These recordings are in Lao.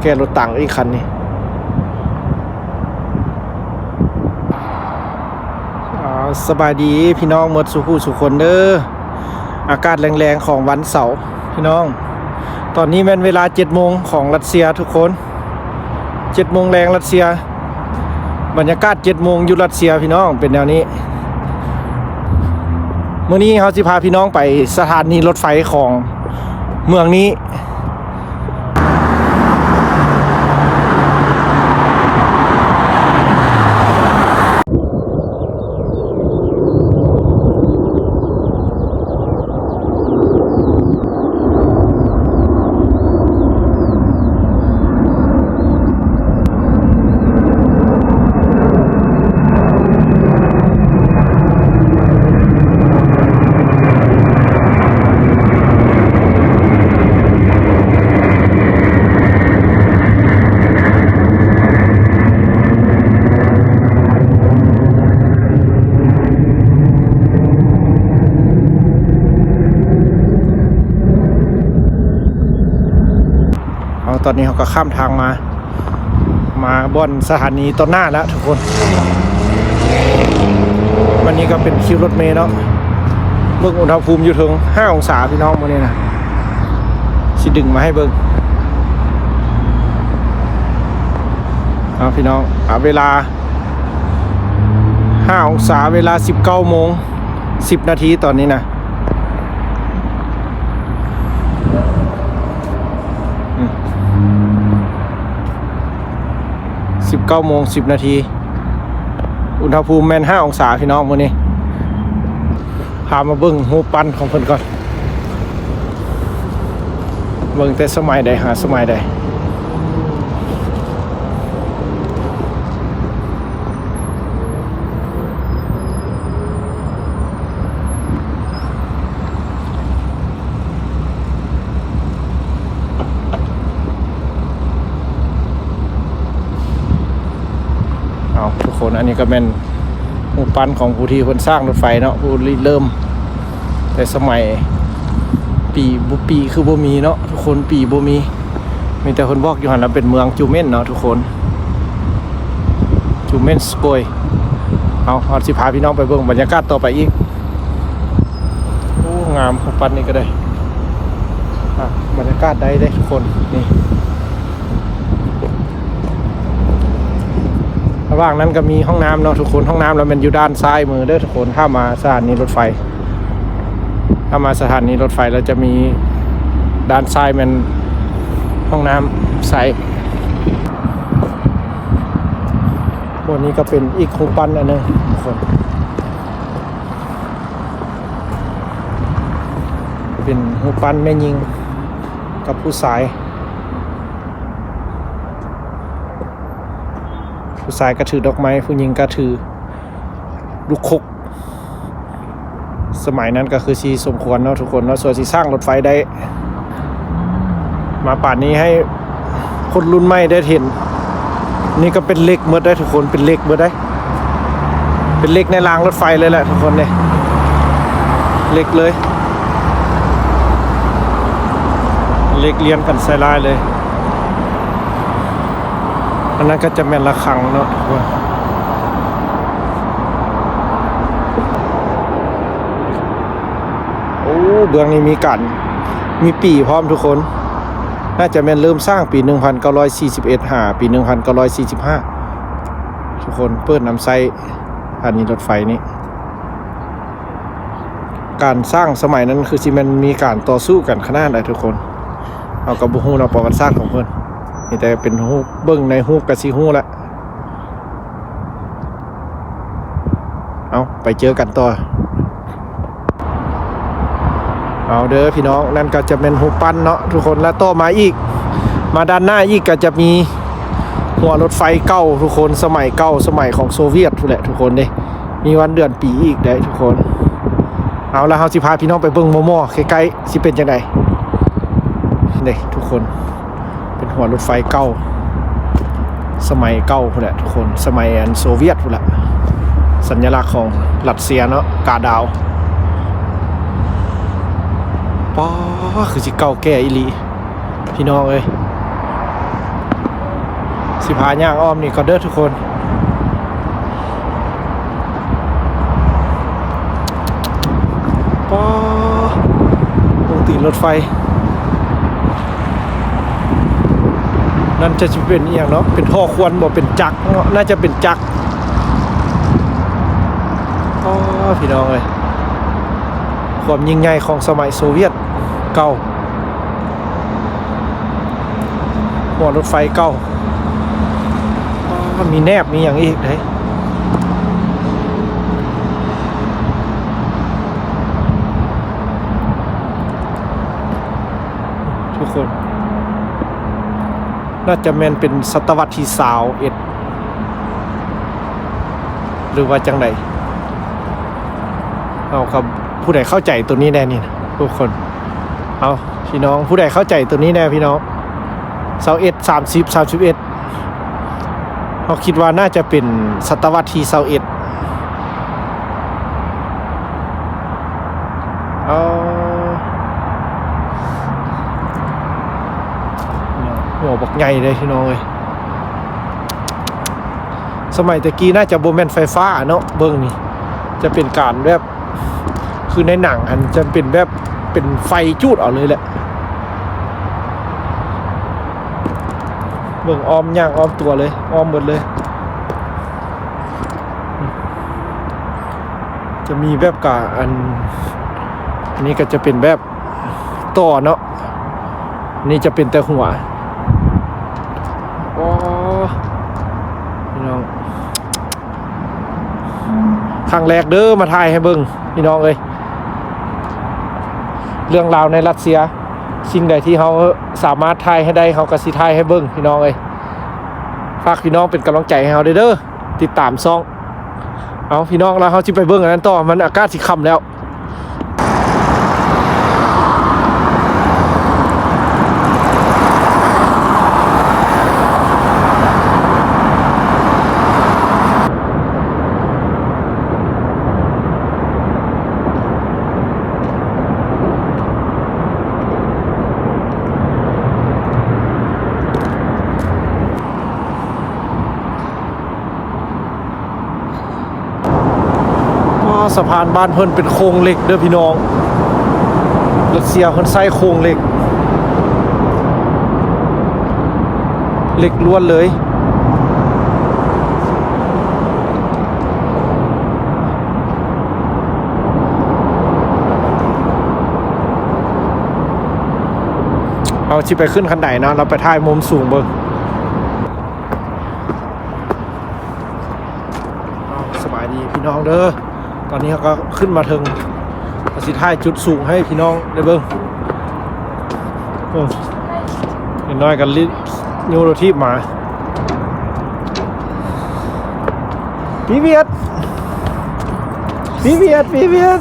ແກ່ລົດຕັງອີກຄັນນີ້. ອ່າ ສະບາຍດີພີ່ນ້ອງໝົດສູ່ຜູ້ສູ່ຄົນເດີ. ອາກາດແລງໆຂອງວັນເສົາພີ່ນ້ອງ, ຕອນນີ້ແມ່ນເວລາເຈັດໂມງຂອງລັດເຊຍທຸກຄົນ, ເຈັດໂມງແລງລັດເຊຍ. ບັນຍາກາດເຈັດໂມງຢູ່ລັດເຊຍພີ່ນ້ອງ ເປັນແນວນີ້. ມື້ນີ້ເຮົາຊິພາພີ່ນ້ອງໄປສະຖານີລົດໄຟຂອງເມືອງນີ້. ເອົາ ຕອນນີ້ເຮົາກໍຂ້າມທາງມາ ມາບ່ອນສະຖານີຕໍ່ໜ້າແລ້ວທຸກຄົນ. ວັນນີ້ກໍເປັນຄິວລົດເມເນາະ. ເບິ່ງອຸນຫະພູມຢູ່ເທິງ ຫ້າອົງສາພີ່ນ້ອງ ມື້ນີ້ນະ. ຊິດຶງມາໃຫ້ເບິ່ງ. ເອົາ ພີ່ນ້ອງ ເອົາ ເວລາ ຫ້າອົງສາ ເວລາສິບເກົ້າໂມງສິບນາທີຕອນນີ້ນະ. ອືມ ສິບເກົ້າໂມງສິບນາທີ ອຸນຫະພູມແມ່ນຫ້າອົງສາ ພີ່ນ້ອງ ມື້ນີ້. ພາມາເບິ່ງຮູບປັ້ນຂອງເພິ່ນກ່ອນ. ເບິ່ງແຕ່ສະໄໝໃດຫາສະໄໝໃດ. ເອົາ ທຸກຄົນ ອັນນີ້ກໍແມ່ນຮູບປັ້ນຂອງຜູ້ທີ່ເພິ່ນສ້າງລົດໄຟເນາະ, ຜູ້ລິເລີ່ມ ແຕ່ສະໄໝປີ ບໍ່ ປີຄືບໍ່ມີເນາະທຸກຄົນ, ປີບໍ່ມີ. ມີແຕ່ເພິ່ນບອກຢູ່ຫັ້ນວ່າເປັນເມືອງຈູເມັນເນາະທຸກຄົນ, ຈູເມັນສະໂກຍ. ເອົາ ເຮົາຊິພາພີ່ນ້ອງໄປເບິ່ງບັນຍາກາດຕໍ່ໄປອີກ. ໂອ້ ງາມ ຮູບປັ້ນນີ້ກໍໄດ້. ອ່ະ ບັນຍາກາດໄດ້ເດ້ທຸກຄົນ ນີ້. ລະຫວ່າງນັ້ນກໍມີຫ້ອງນ້ຳເນາະທຸກຄົນ, ຫ້ອງນ້ຳລະແມ່ນຢູ່ດ້ານຊ້າຍມືເດີທຸກຄົນ ຖ້າມາສະຖານີລົດໄຟ. ຖ້າມາສະຖານີລົດໄຟລະຈະມີດ້ານຊ້າຍແມ່ນຫ້ອງນ້ຳໃຊ້. ບ່ອນນີ້ກໍເປັນອີກຮູບປັ້ນອັນໜຶ່ງທຸກຄົນ, ເປັນຮູບປັ້ນແມ່ຍິງກັບຜູ້ຊາຍ. ຜູ້ຊາຍກໍຖືດອກໄມ້, ຜູ້ຍິງກໍຖືລູກຄົກ. ສະໄໝນັ້ນກໍຄືຊິສົມຄວນເນາະທຸກຄົນເນາະ, ສ່ວນຊິສ້າງລົດໄຟໄດ້ມາປານນີ້ໃຫ້ຄົນລຸ້ນໃໝ່ໄດ້ເຫັນ. ນີ້ກໍເປັນເຫຼັກໝົດເດ້ທຸກຄົນ, ເປັນເຫຼັກໝົດເດ້. ເປັນເຫຼັກໃນລາງລົດໄຟເລີຍແຫຼະທຸກຄົນເດ້, ເຫຼັກເລີຍ, ເຫຼັກລຽນກັນໃສ່ລາຍເລີຍ. ອັນນັ້ນກໍຈະແມ່ນລະຄັງເນາະທຸກຄົນ. ໂອ້ ເບື້ອງນີ້ມີການ ມີປີພ້ອມທຸກຄົນ, ໜ້າຈະແມ່ນເລີ່ມສ້າງປີໜຶ່ງພັນເກົ້າຮ້ອຍສີ່ສິບເອັດ ຫາປີໜຶ່ງພັນເກົ້າຮ້ອຍສີ່ສິບຫ້າ ທຸກຄົນ. ເປີດນຳໃຊ້ສະຖານີລົດໄຟນີ້. ການສ້າງສະໄໝນັ້ນຄືຊິແມ່ນມີການຕໍ່ສູ້ກັນຂະໜາດໃດທຸກຄົນ, ເຮົາກໍບໍ່ຮູ້ເນາະປະຫວັດສາດຂອງເພິ່ນ, ມີແຕ່ເປັນຮູບ, ເບິ່ງໃນຮູບກໍຊິຮູ້ແຫຼະ. ເອົາ ໄປເຈີກັນຕໍ່. ເອົາເດີພີ່ນ້ອງ, ນັ້ນກໍຈະແມ່ນຮູບປັ້ນເນາະທຸກຄົນ. ແລະຕໍ່ມາອີກ, ມາດ້ານໜ້າອີກກໍຈະມີຫົວລົດໄຟເກົ່າທຸກຄົນ, ສະໄໝເກົ່າ, ສະໄໝຂອງໂຊວຽດພຸ້ນແຫຼະທຸກຄົນເດ້. ມີວັນເດືອນປີອີກເດ້ທຸກຄົນ. ເອົາລະ ເຮົາຊິພາພີ່ນ້ອງໄປເບິ່ງໝໍ່ໆ ໃກ້ໆ ຊິເປັນຈັ່ງໃດເດ້ທຸກຄົນ. ເປັນຫົວລົດໄຟເກົ່າ ສະໄໝເກົ່າພຸ້ນແຫຼະທຸກຄົນ, ສະໄໝອັນໂຊວຽດພຸ້ນແຫຼະ. ສັນຍະລັກຂອງຣັດເຊຍເນາະ, ກາດາວ. ປ້າ ຄືຊິເກົ່າແກ່ອີ່ຫຼີ ພີ່ນ້ອງເອີຍ. ຊິພາຍ່າງອ້ອມນີ້ກ່ອນເດີທຸກຄົນ. ປ້າ ໂອ້ ຕີນລົດໄຟ ນັ້ນຈະຊິເປັນອີ່ຫຍັງເນາະ? ເປັນທໍ່ຄວັນບໍ່? ເປັນຈັກເນາະ? ໜ້າຈະເປັນຈັກ. ອໍ ພີ່ນ້ອງເອີຍ ຄວາມຍິ່ງໃຫຍ່ຂອງສະໄໝໂຊວຽດເກົ່າ. ຫົວລົດໄຟເກົ່າ. ອໍ ມີແນບ ມີຫຍັງອີກເດ້ ທຸກຄົນ. ໜ້າຈະແມ່ນເປັນສະຕະວັດທີຊາວເອັດ ຫຼືວ່າຈັ່ງໃດ? ເຮົາກໍ ຜູ້ໃດເຂົ້າໃຈໂຕນີ້ແດ່ນີ້ນະທຸກຄົນ? ເອົາ ພີ່ນ້ອງ ຜູ້ໃດເຂົ້າໃຈໂຕນີ້ແດ່ພີ່ນ້ອງ? ຊາວເອັດ ສາມສິບ ສາມສິບເອັດ ເຮົາຄິດວ່າໜ້າຈະເປັນສະຕະວັດທີຊາວເອັດ. ເອົາ ຫົວບັກໃຫຍ່ເດ້ພີ່ນ້ອງເອີຍ. ສະໄໝແຕ່ກີ້ໜ້າຈະບໍ່ແມ່ນໄຟຟ້າເນາະ. ເບິ່ງນີ້ ຈະເປັນການແບບ ຄືໃນໜັງຫັ້ນ ຈະເປັນແບບ ເປັນໄຟຈູດເອົາເລີຍແຫຼະ. ເບິ່ງອ້ອມ ຍ່າງອ້ອມຕົວເລີຍ ອ້ອມໝົດເລີຍ. ຈະມີແບບກະ ອັນ ອັນນີ້ກໍຈະເປັນແບບຕໍ່ເນາະ. ນີ້ຈະເປັນແຕ່ຫົວ. ໂອ້ ພີ່ນ້ອງ ຄັ້ງແລກເດີ ມາຖ່າຍໃຫ້ເບິ່ງ ພີ່ນ້ອງເອີຍ. ເລື່ອງລາວໃນຣັດເຊຍ ສິ່ງໃດທີ່ເຮົາສາມາດຖ່າຍໃຫ້ໄດ້ ເຮົາກໍຊິຖ່າຍໃຫ້ເບິ່ງ ພີ່ນ້ອງເອີຍ. ຝາກພີ່ນ້ອງເປັນກຳລັງໃຈໃຫ້ເຮົາເດີ ຕິດຕາມຊ່ອງ. ເອົາ ພີ່ນ້ອງ ແລ້ວເຮົາຊິໄປເບິ່ງອັນນັ້ນຕໍ່ ມັນອາກາດຊິຄ່ຳແລ້ວ. ອໍ ສະພານບ້ານເພິ່ນເປັນໂຄງເຫຼັກເດີພີ່ນ້ອງ. ຣັດເຊຍເພິ່ນໃຊ້ໂຄງເຫຼັກ ເຫຼັກລ້ວນເລີຍ. ເຮົາຊິໄປຂຶ້ນຄັນໄດເນາະ ເຮົາໄປຖ່າຍມຸມສູງເບິ່ງ. ເອົາ ສະບາຍດີພີ່ນ້ອງເດີ ຕອນນີ້ເຮົາກໍຂຶ້ນມາເທິງ ກໍຊິຖ່າຍຈຸດສູງໃຫ້ພີ່ນ້ອງໄດ້ເບິ່ງ. ເອີ ເດັກນ້ອຍກໍລິ້ນ ຍູ້ລົດຖີບມາ. Привет! Привет! Привет!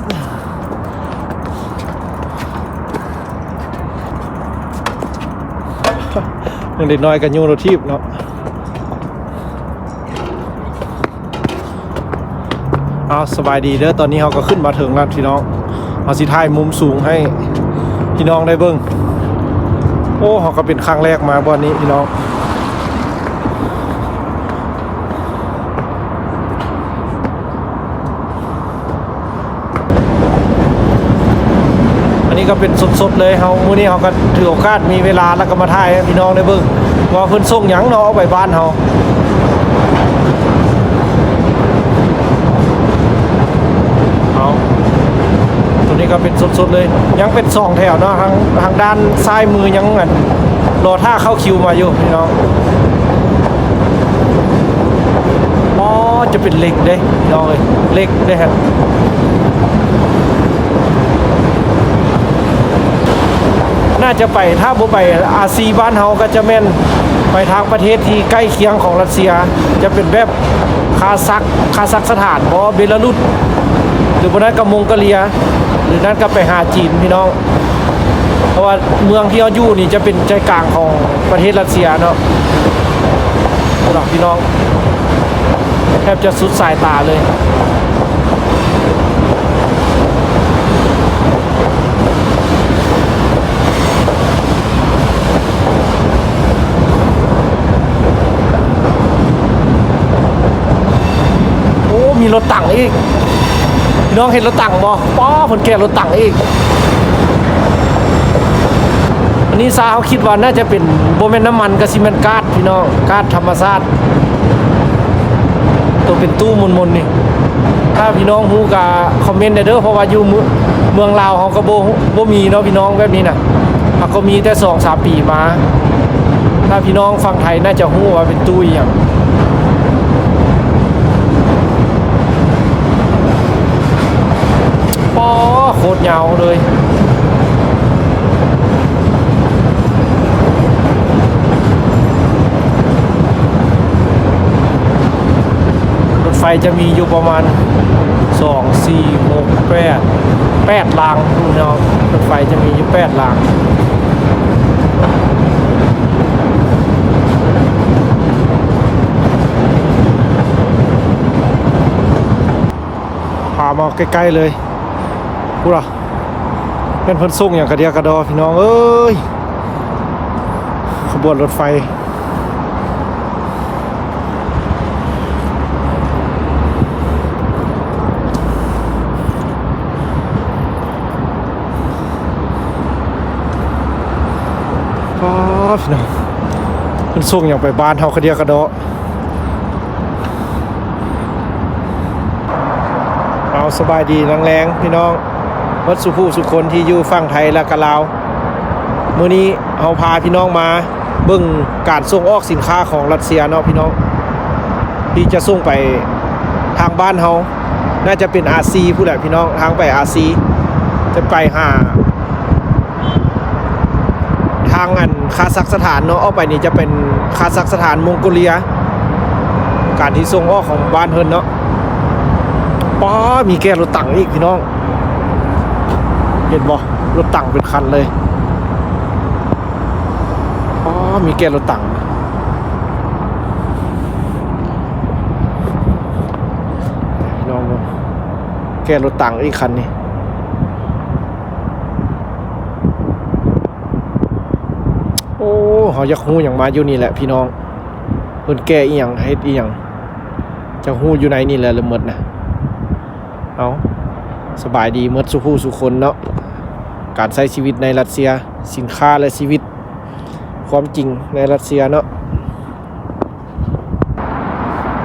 ເດັກນ້ອຍກໍຍູ້ລົດຖີບເນາະ. ເອົາ ສະບາຍດີເດີ ຕອນນີ້ເຮົາກໍຂຶ້ນມາເຖິງແລ້ວພີ່ນ້ອງ. ເຮົາຊິຖ່າຍມຸມສູງໃຫ້ພີ່ນ້ອງໄດ້ເບິ່ງ. ໂອ້ ເຮົາກໍເປັນຄັ້ງແລກມາບ່ອນນີ້ພີ່ນ້ອງ. ອັນນີ້ກໍເປັນສົດໆເລີຍ ເຮົາ ມື້ນີ້ເຮົາກໍຖືໂອກາດມີເວລາ ແລ້ວກໍມາຖ່າຍໃຫ້ພີ່ນ້ອງໄດ້ເບິ່ງວ່າເພິ່ນສົ່ງຫຍັງເນາະ ອອກໄປບ້ານເຮົາ. ເອົາ ຕົວນີ້ກໍເປັນສົດໆເລີຍ ຍັງເປັນສອງແຖວເນາະ ທາງ ທາງດ້ານຊ້າຍມືຍັງ ອັນ ລໍຖ້າເຂົ້າຄິວມາຢູ່ພີ່ນ້ອງ. ອໍ ຈະເປັນເຫຼັກເດ້ພີ່ນ້ອງເອີຍ ເຫຼັກເດ້ຫັ້ນ. ໜ້າຈະໄປ ຖ້າບໍ່ໄປອາຊີບ້ານເຮົາ ກໍຈະແມ່ນໄປທາງປະເທດທີ່ໃກ້ຄຽງຂອງຣັດເຊຍ ຈະເປັນແບບຄາຊັກ ຄາຊັກສະຖານບໍ ເບລາຣຸດ ຫຼືບໍ່ນັ້ນກໍມົງໂກເລຍ ຫຼືນັ້ນກໍໄປຫາຈີນພີ່ນ້ອງ. ເພາະວ່າເມືອງທີ່ເຮົາຢູ່ນີ້ຈະເປັນໃຈກາງຂອງປະເທດຣັດເຊຍເນາະ ພຸ້ນລະພີ່ນ້ອງ ແທບຈະສຸດສາຍຕາເລີຍ. ພີ່ນ້ອງເຫັນລົດຕັງບໍ່? ປ້າ ເພິ່ນແກ່ລົດຕັງອີກ. ອັນນີ້ຊາເຮົາຄິດວ່າໜ້າຈະເປັນ ບໍ່ແມ່ນນ້ຳມັນ ກໍຊິແມ່ນກາດພີ່ນ້ອງ, ກາດທຳມະຊາດ ໂຕເປັນຕູ້ມົນໆນີ້. ຖ້າພີ່ນ້ອງຮູ້ກໍຄອມເມັນແດ່ເດີ ເພາະວ່າຢູ່ເມືອງ ເມືອງລາວເຮົາກໍບໍ່ ບໍ່ມີເນາະພີ່ນ້ອງ ແບບນີ້ນະ. ຫາກກໍມີແຕ່ສອງສາມປີມາ. ຖ້າພີ່ນ້ອງຝັ່ງໄທໜ້າຈະຮູ້ວ່າເປັນຕູ້ອີ່ຫຍັງ. ປ້າ ໂຄດຍາວເລີຍ. ລົດໄຟຈະມີຢູ່ປະມານ ສອງ ສີ່ ຫົກ ແປດ ແປດລາງເນາະ, ລົດໄຟຈະມີຢູ່ແປດລາງ. ພາມາໃກ້ໆເລີຍ ພຸ້ນລະ. ແມ່ນເພິ່ນສົ່ງຫຍັງກະເດຍກະດໍ ພີ່ນ້ອງເອີຍ. ຂະບວນລົດໄຟ ອໍ ພີ່ນ້ອງ ເພິ່ນສົ່ງຫຍັງໄປບ້ານເຮົາກະເດຍກະດໍ. ເອົາ ສະບາຍດີແລງໆ ພີ່ນ້ອງ ເບິດສູ່ຜູ້ສູ່ຄົນທີ່ຢູ່ຝັ່ງໄທ ແລະກະລາວ. ມື້ນີ້ເຮົາພາພີ່ນ້ອງມາເບິ່ງການສົ່ງອອກສິນຄ້າຂອງຣັດເຊຍເນາະ ພີ່ນ້ອງ ທີ່ຈະສົ່ງໄປທາງບ້ານເຮົາ. ໜ້າຈະເປັນອາຊີພຸ້ນແຫຼະ ພີ່ນ້ອງ, ທາງໄປອາຊີ ຈະໄປຫາ ທາງອັນຄາຊັກສະຖານເນາະ, ອອກໄປນີ້ຈະເປັນຄາຊັກສະຖານ ມົງໂກເລຍ. ການທີ່ສົ່ງອອກຂອງບ້ານເພິ່ນເນາະ. ປ້າ ມີແກ່ລົດຕັງອີກ ພີ່ນ້ອງ ເຫັນບໍ່? ລົດຕັງເປັນຄັນເລີຍ. ອໍ ມີແກ່ລົດຕັງ ພີ່ນ້ອງເບິ່ງ ແກ່ລົດຕັງອີກຄັນນີ້. ໂອ້ ເຮົາຢາກຮູ້ຫຍັງມາຢູ່ນີ້ແຫຼະພີ່ນ້ອງ, ເພິ່ນແກ່ອີ່ຫຍັງ ເຮັດອີ່ຫຍັງ ຈະຮູ້ຢູ່ໃນນີ້ແຫຼະເລີຍໝົດນະ. ເອົາ ສະບາຍດີໝົດສູ່ຜູ້ສູ່ຄົນເນາະ. ການໃຊ້ຊີວິດໃນຣັດເຊຍ, ສິນຄ້າ ແລະ ຊີວິດ ຄວາມຈິງໃນຣັດເຊຍເນາະ.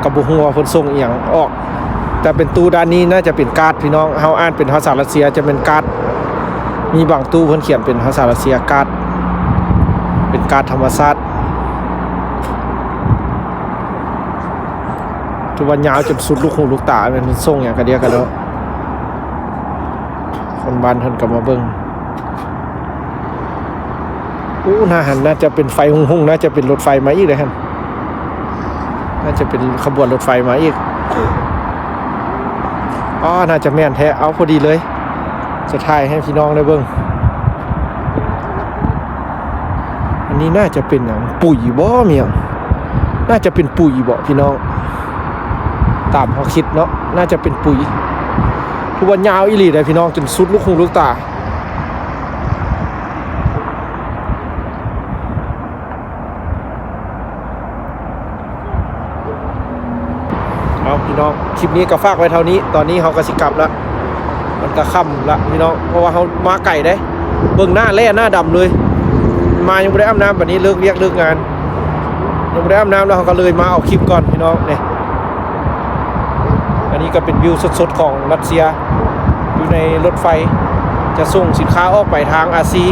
ກໍບໍ່ຮູ້ວ່າເພິ່ນສົ່ງອີ່ຫຍັງອອກ, ແຕ່ເປັນຕູ້ດ້ານນີ້ໜ້າຈະເປັນກາດ ພີ່ນ້ອງ. ເຮົາອ່ານເປັນພາສາຣັດເຊຍຈະແມ່ນກາດ, ມີບາງຕູ້ເພິ່ນຂຽນເປັນພາສາຣັດເຊຍ ກາດ, ເປັນກາດທຳມະຊາດ. ຖືວ່າຍາວຈົນສຸດລູກຫູລູກຕາ, ແມ່ນເພິ່ນສົ່ງຫຍັງກະເດຍກະດໍ. ຄົນບ້ານເພິ່ນກໍມາເບິ່ງ. ໂອ້ ໜ້າຫັ້ນໜ້າຈະເປັນໄຟຮຸ່ງໆ, ໜ້າຈະເປັນລົດໄຟມາອີກເດ້ຫັ້ນ, ໜ້າຈະເປັນຂະບວນລົດໄຟມາອີກ. ອໍ ໜ້າຈະແມ່ນແທ້. ເອົາ ພໍດີເລີຍ ຈະຖ່າຍໃຫ້ພີ່ນ້ອງໄດ້ເບິ່ງ. ອັນນີ້ໜ້າຈະເປັນຫຍັງ? ປຸຍບໍ? ມີຫຍັງ? ໜ້າຈະເປັນປຸຍບໍພີ່ນ້ອງ? ຕາມເຮົາຄິດເນາະ ໜ້າຈະເປັນປຸຍ. ຖືວ່າຍາວອີ່ຫຼີເດ້ພີ່ນ້ອງ, ຈົນສຸດລູກຫູລູກຕາ. ເອົາ ພີ່ນ້ອງ ຄລິບນີ້ກໍຝາກໄວ້ເທົ່ານີ້. ຕອນນີ້ເຮົາກໍຊິກັບລະ, ມັນກໍຄ່ຳລະພີ່ນ້ອງ, ເພາະວ່າເຮົາມາໄກເດ້. ເບິ່ງໜ້າແລ້ໜ້າດຳເລີຍ, ມາຍັງບໍ່ໄດ້ອາບນ້ຳ. ບັດນີ້ເລີກວຽກເລີກງານ ຍັງບໍ່ໄດ້ອາບນ້ຳ ແລ້ວເຮົາກໍເລີຍມາເອົາຄລິບກ່ອນພີ່ນ້ອງ. ນີ້ ອັນນີ້ກໍເປັນວິວສົດໆຂອງຣັດເຊຍ ຢູ່ໃນລົດໄຟ ຈະສົ່ງສິນຄ້າອອກໄປທາງອາຊີ,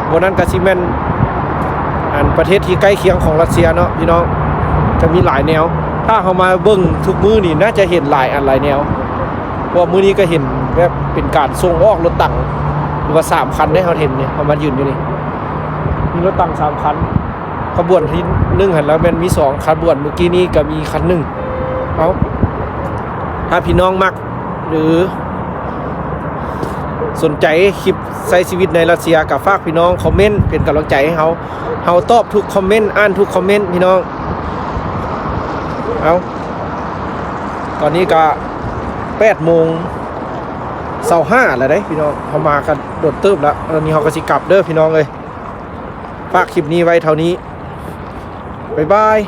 ບໍ່ນັ້ນກໍຊິແມ່ນ ອັນ ປະເທດທີ່ໃກ້ຄຽງຂອງຣັດເຊຍເນາະພີ່ນ້ອງ. ຈະມີຫຼາຍແນວ, ຖ້າເຮົາມາເບິ່ງທຸກມື້ນີ້ ໜ້າຈະເຫັນຫຼາຍອັນຫຼາຍແນວ. ເພາະວ່າມື້ນີ້ກໍເຫັນແບບເປັນການສົ່ງອອກລົດຕັງ ຫຼືວ່າສາມຄັນເດ້ ເຮົາເຫັນນີ້ ເຮົາມາຢືນຢູ່ນີ້ ມີລົດຕັງສາມຄັນ. ຂະບວນທີໜຶ່ງຫັ້ນລະແມ່ນມີສອງຂະບວນ, ມື້ກີ້ນີ້ກໍມີຄັນໜຶ່ງ. ເອົາ ຖ້າພີ່ນ້ອງມັກ ຫຼື ສົນໃຈຄລິບໃຊ້ຊີວິດໃນຣັດເຊຍ ກໍຝາກພີ່ນ້ອງຄອມເມັນເປັນກຳລັງໃຈໃຫ້ເຮົາ. ເຮົາຕອບທຸກຄອມເມັນ, ອ່ານທຸກຄອມເມັນພີ່ນ້ອງ. ເອົາ ຕອນນີ້ກໍແປດໂມງຊາວຫ້າແລ້ວເດ້ພີ່ນ້ອງ, ເຮົາມາກັນດົນເຕີບແລ້ວ. ຕອນນີ້ເຮົາກໍຊິກັບເດີພີ່ນ້ອງເອີຍ. ຝາກຄລິບນີ້ໄວ້ເທົ່ານີ້. ບາຍບາຍ.